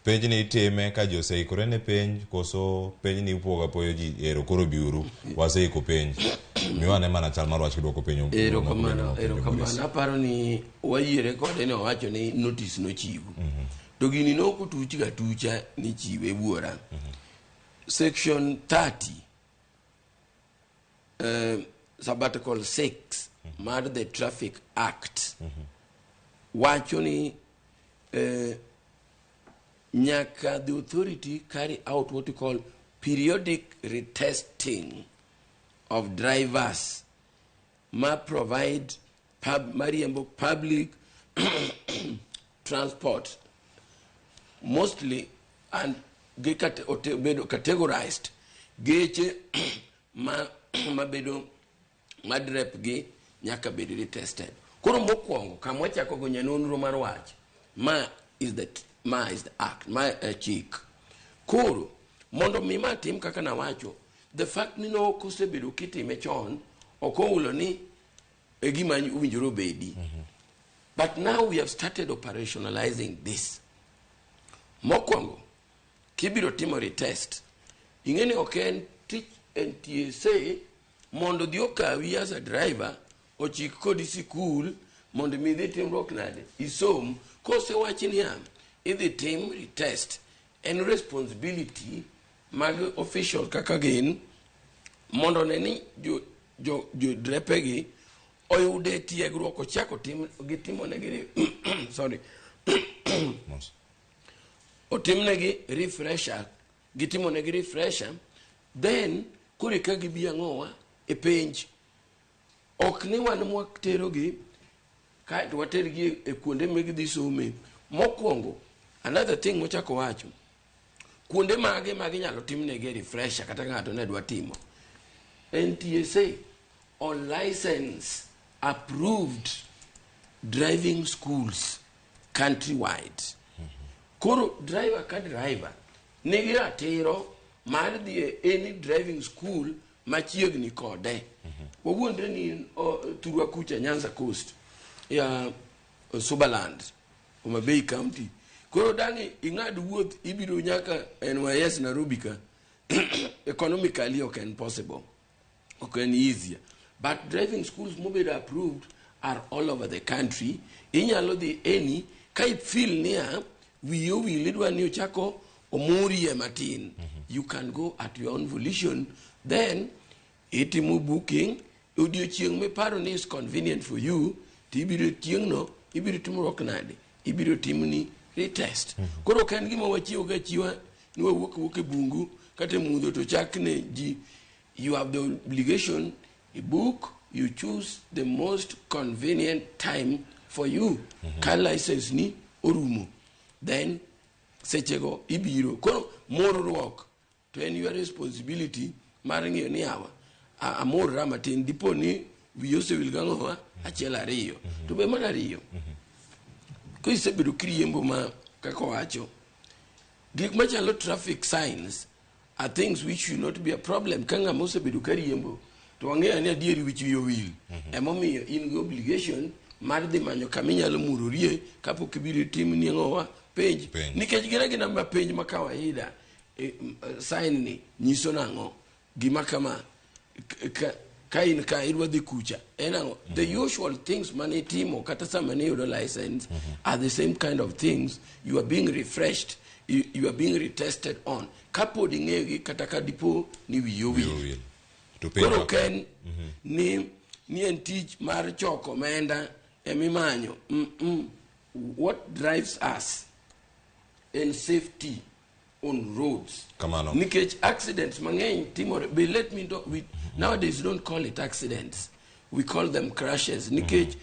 Penj ni itime ka ji oseikore ne penj koso penj ni ipuogo apoyo ji ero koro biuru waseiko penj. Miwa ane mana chal mar wach kiduoko penjo moko bende Erokamano. mopenjo Erokamano. Maurice. Aparo ni wayiere kode ni owacho ni notice nochiw to gini nok otuch ga tucha ni chiwe wuora. Section 30 sub-article 6 mar the Traffic Act wacho ni nyaka the authority carry out what we call periodic retesting of drivers ma provide mariembo public transport mostly, and gi bedo categorized geche ma mabedo madrep gi nyaka bed retested. Koro mokwongo kama wachako go nyanonro mar wach ma is the act ma chik. Koro mondo mi ma tim kaka nawacho, the fact ni nok osebedo kitime chon ok oulo ni e gima owinjore obedi. But now we have started operationalizing this. Mokwongo kibiro timo retest, ing'e ni ok en tich NTSA mondo dhi okawi as a driver ochik kodi sikul mondo mi idhi timruok nade isom. Kosewach niya idhi tim retest, en responsibility mag official kaka gin mondo ne ni jo drepegi oyude tiegruok ochako tim gitimonegi, sorry. Mos. Otimnegi refresher, gitimonegi refresher, then koro eka gibi ang'owa e penj. Ok ni wan mwaterogi kaeto watergi e kuonde ma gidhi some. Mokwongo, another thing mochako wacho, kuonde mage ma ginyalo timnegi refresher kata ng'ato ne dwa timo, NTSA on license approved driving schools countrywide. Koro driver ka driver nigi ratiro mar dhi e any driving school machiegni kode. Wawuondre ni thurwa kucha Nyanza Coast ya Subaland, Homa Bay County. Koro dang' ing'ad wuoth ibiro nyaka NYS Nairobi ka, economically ok en possible, ok en easier. But driving schools mobedo approved are all over the country. Inyalo dhi any ka i feel niya wiyi owil, idwa ni ochako omurie matin, you can go at your own volition, then itimo booking odiochieng' miparo ni is convenient for you to ibiro chieng'no, ibiro timruok nade, ibiro timni retest. Koro ok en gima wachiewo ga achiwa ni wawuok wuok e bungu kata e mudho to chak ne ji. You have the obligation i book, you choose the most convenient time for you. Ka license ni orumo, then sechego ibiro. Koro morruok to en your responsibility mar ng'iyo ni awa amorra matin dipo ni wiyi osewil gang'owa achiel ariyo to be mar ariyo kisebedo kiriembo ma kaka owacho gik machalo traffic signs are things which should not be a problem. Ka ng'ama osebedo ka riembo to wang'eyo ni adieri wich wiye owil, emomiyo in gi obligation mar dhi manyo kama inyalo murorie kapok ibiro timni ang'owa penj. Penj. Nikech gin agina ma penj ma kawaida sign ni nyiso nang'o gima kama ka in ka idwa dhi kucha en ang'o. The usual things mane itimo kata sama ne iyudo license are the same kind of things you are being refreshed, you are being retested on kapod ing'eyogi kata ka dipo ni wiyi owil. Owil. To penj Koro ok en ni en tich mar choko omenda emimanyo. What drives us en safety on roads. Kamano. Nikech accidents mang'eny timore be let me do, we nowadays don't call it accidents, we call them crashes nikech